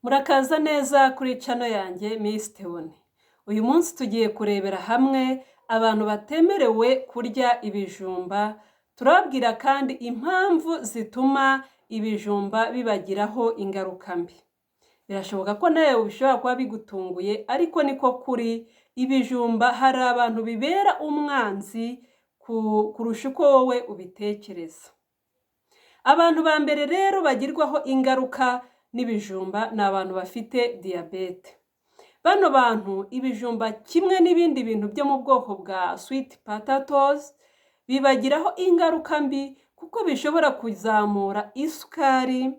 Murakaza neza kuri channel yanjye Miss Theone. Uyu munsi tugiye kurebera hamwe abantu batemerewe kurya ibijumba, turababwira kandi impamvu zituma ibijumba bibagiraho ingaruka mbi. Birashoboka ko nawe bishobora kuba bigutunguye, ariko niko kuri. Ibijumba hari abantu bibera umwanzi kurusha uko wowe ubitekereza. Abantu ba mbere rero bagirwaho ingaruka n'ibijumba ni abantu bafite diyabete. Bano bantu, ibijumba kimwe n'ibindi bintu byo mu bwoko bwa sweet potatoes bibagiraho ingaruka mbi, kuko bishobora kuzamura isukari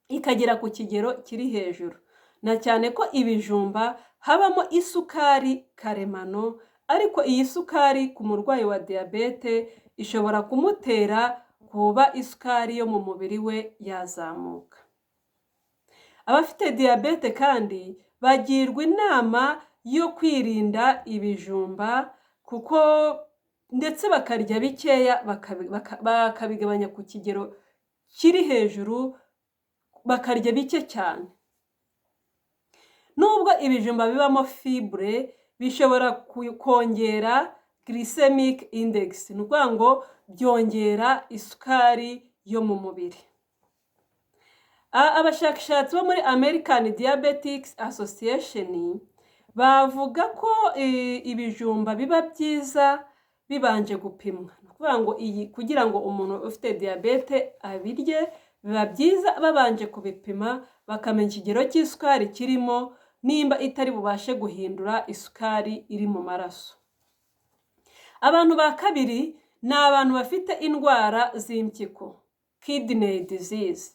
ikagera ku kigero kiri hejuru, na cyane ko ibijumba habamo isukari karemano, ariko iyi sukari ku murwayi wa diyabete ishobora kumutera kuba isukari yo mu mubiri we yazamuka. Abafite diyabete kandi bagirwa inama yo kwirinda ibijumba, kuko ndetse bakarya bikeya, bakabigabanya ku kigero kiri hejuru, bakarya bike cyane. Nubwo ibijumba bibamo fibre, bishobora kongera glycemic index, ni ukuvuga ngo byongera isukari yo mu mubiri. Abashakashatsi bo muri American Diabetics Association bavuga ko ibijumba biba byiza bibanje gupimwa. Ni ukuvuga ngo iyi kugira ngo umuntu ufite diyabete abirye, biba byiza babanje kubipima, bakamenya ikigero cy'isukari kirimo, nimba itari bubashe guhindura isukari iri mu maraso. Abantu ba kabiri ni abantu bafite indwara z'impyiko, kidney disease.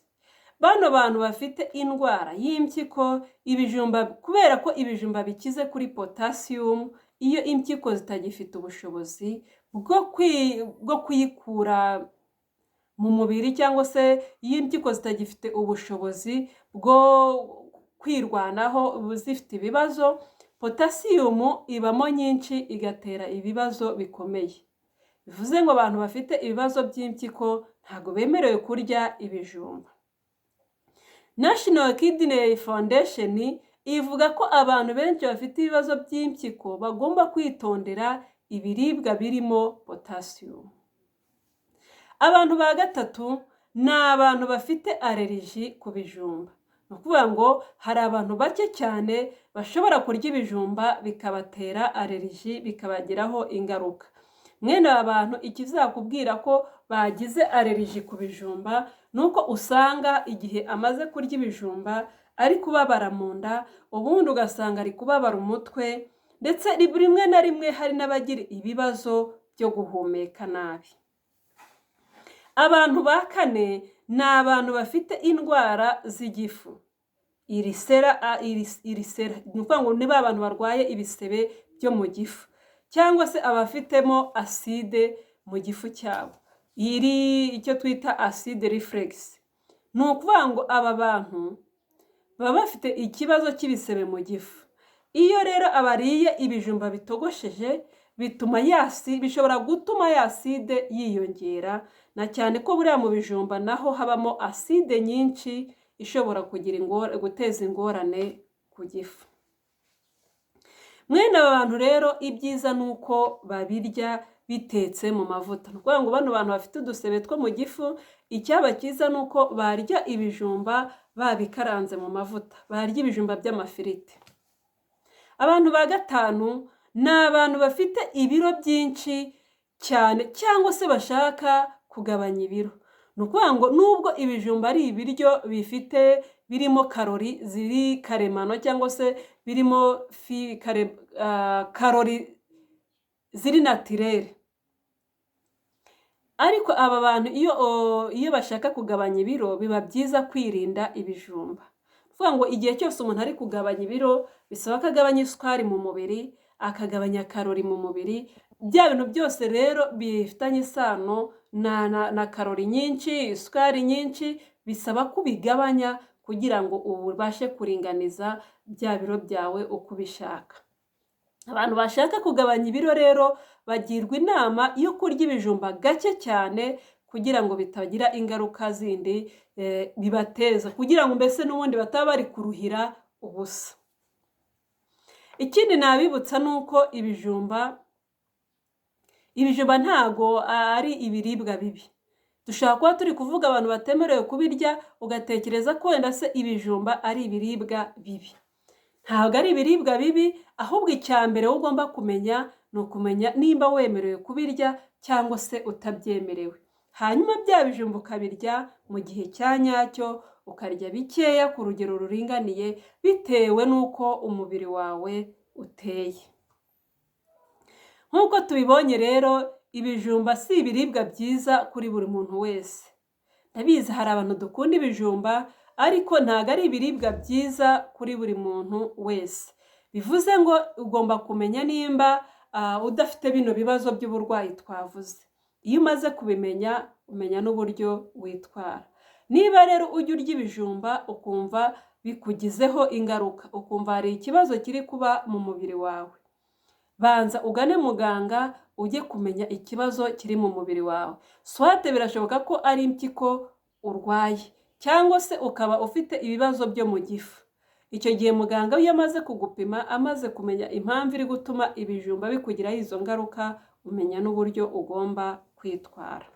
Bano bantu bafite indwara y'impyiko, ibijumba, kubera ko ibijumba bikize kuri potasiyumu, iyo impyiko zitagifite ubushobozi bwo kuyikura mu mubiri, cyangwa se iyo impyiko zitagifite ubushobozi bwo kwirwanaho, zifite ibibazo, potasiyumu ibamo nyinshi igatera ibibazo bikomeye. Bivuze ngo abantu bafite ibibazo by'impyiko ntabwo bemerewe kurya ibijumba. National Kidney Foundation ivuga ko abantu benshi bafite ibibazo by'impyiko bagomba kwitondera ibiribwa birimo potasiyumu. Abantu ba gatatu ni abantu bafite allergie ku bijumba. Ni ukuvuga ngo hari abantu bake cyane bashobora kurya ibijumba bikabatera allergie, bikabagiraho ingaruka. Mwene aba bantu, ikizakubwira ko bagize allergie ku bijumba ni uko usanga igihe amaze kurya ibijumba ari kubabara mu nda, ubundi ugasanga ari kubabara umutwe, ndetse rimwe na rimwe hari n'abagira ibibazo byo guhumeka nabi. Abantu ba kane ni abantu bafite indwara z'igifu, ulcère, ni ukuvuga ngo ni ba bantu barwaye ibisebe byo mu gifu, cyangwa se abafitemo acide mu gifu cyabo, iri icyo twita acid reflux. Ni ukuvuga ngo aba bantu baba bafite ikibazo cy'ibisebe mu gifu. Iyo rero abariye ibijumba bitogosheje, bituma yasi bishobora gutuma ya acide yiyongera, na cyane ko buriya mu bijumba naho habamo acide nyinshi ishobora kugira guteza ingorane ku gifu. Mwene aba bantu rero, ibyiza ni uko babirya bitetse mu mavuta. Ni ukuvuga ngo bano bantu bafite udusebe two mu gifu, icyaba cyiza ni uko barya ibijumba babikaranze mu mavuta, barya ibijumba by'amafiriti. Abantu ba gatanu ni abantu bafite ibiro byinshi cyane cyangwa se bashaka kugabanya ibiro. Ni ukuvuga ngo nubwo ibijumba ari ibiryo bifite birimo karori ziri karemano, cyangwa se birimo karori ziri naturelle, ariko aba bantu iyo bashaka kugabanya ibiro, biba byiza kwirinda ibijumba. Ni ukuvuga ngo igihe cyose umuntu ari kugabanya ibiro, bisaba ko agabanya isukari mu mubiri, akagabanya karori mu mubiri. Bya bintu byose rero bifitanye isano na karori nyinshi, isukari nyinshi, bisaba ko ubigabanya kugira ngo ubashe kuringaniza bya biro byawe uko ubishaka. Abantu bashaka kugabanya ibiro rero bagirwa inama yo kurya ibijumba gake cyane, kugira ngo babashe kugabanya ibiro. kugira ngo bitagira ingaruka zindi bibateza, kugira ngo mbese n'ubundi bataba bari kuruhira ubusa. Ikindi nabibutsa ni uko ibijumba ntago ari ibiribwa bibi. Dushobora kuba turi kuvuga abantu batemerewe kubirya, ugatekereza ko wenda se ibijumba ari ibiribwa bibi. Ntabwo ari ibiribwa bibi, ahubwo icya mbere wowe ugomba kumenya ni ukumenya nimba wemerewe kubirya cyangwa se utabyemerewe. Hanyuma bya bijumba ukabirya mu gihe cya nyacyo, ukarya bikeya ku rugero ruringaniye bitewe n'uko umubiri wawe uteye. Nk'uko tubibonye rero, ibijumba si ibiribwa byiza kuri buri muntu wese. Ndabizi hari abantu dukunda ibijumba, ariko ntabwo ari ibiribwa byiza kuri buri muntu wese. Bivuze ngo ugomba kumenya nimba udafite bino bibazo by'uburwayi twavuze. Iyo umaze kubimenya, umenya n'uburyo witwara. Niba rero ujya urya ibijumba ukumva bikugizeho ingaruka, ukumva hari ikibazo kiri kuba mu mubiri wawe, banza ugane muganga ujye kumenya ikibazo kiri mu mubiri wawe. Soit birashoboka ko ari impyiko urwaye, cyangwa se ukaba ufite ibibazo byo mu gifu. Icyo gihe muganga iyo amaze kugupima, amaze kumenya impamvu iri gutuma ibijumba bikugiraho izo ngaruka, umenya n'uburyo ugomba kwitwara.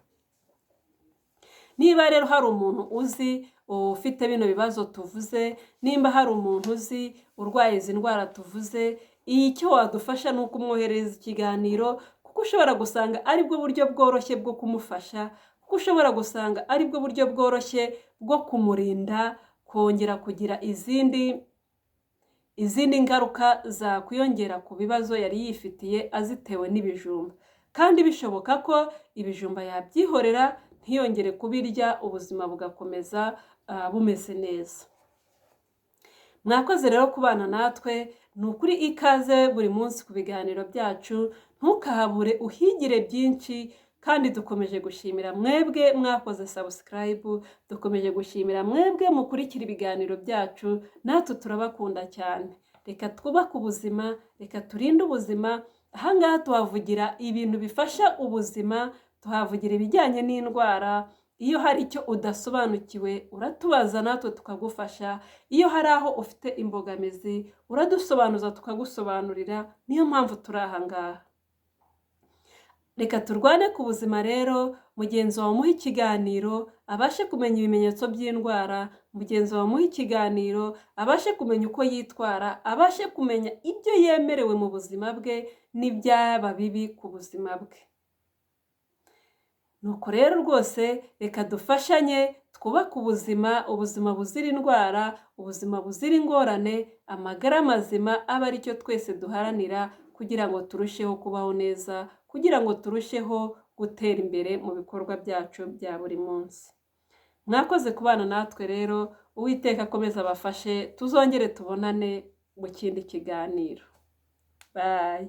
Niba rero hari umuntu uzi ufite bino bibazo tuvuze, nimba hari umuntu uzi urwaye izi ndwara tuvuze, icyo wadufasha ni ukumwoherereza ikiganiro, kuko ushobora gusanga aribwo buryo bworoshye bwo kumufasha, kuko ushobora gusanga aribwo buryo bworoshye bwo kumurinda kongera kugira izindi ngaruka zakwiyongera ku bibazo yari yifitiye azitewe n'ibijumba. Kandi bishoboka ko ibijumba yabyihorera ntiyongere kubirya, ubuzima bugakomeza bumeze neza. Mwakoze rero kubana natwe, ni ukuri ikaze buri munsi ku biganiro byacu, ntukahabure, uhigire byinshi. Kandi dukomeje gushimira mwebwe mwakoze subscribe, dukomeje gushimira mwebwe mukurikira ibiganiro byacu, natwe turabakunda cyane. Reka twubake ubuzima, reka turinde ubuzima. Ahangaha tuhavugira ibintu bifasha ubuzima, tuhavugira ibijyanye n'indwara. Iyo hari icyo udasobanukiwe uratubaza natwe tukagufasha, iyo hari aho ufite imbogamizi uradusobanuza tukagusobanurira, niyo mpamvu turi aha ngaha. Reka turwane ku buzima rero, mugenzi wawe umuhe ikiganiro abashe kumenya ibimenyetso by'indwara, mugenzi wawe umuhe ikiganiro abashe kumenya uko yitwara, abashe kumenya ibyo yemerewe mu buzima bwe n'ibyaba bibi ku buzima bwe. Nuko rero rwose reka dufashanye twubake ubuzima, ubuzima buzira indwara, ubuzima buzira ingorane, amagara mazima abe aricyo twese duharanira, kugira ngo turusheho kubaho neza, kugira ngo turusheho gutera imbere mu bikorwa byacu bya buri munsi. Mwakoze kubana natwe rero, Uwiteka akomeze abafashe, tuzongere tubonane mu kindi kiganiro. Bye.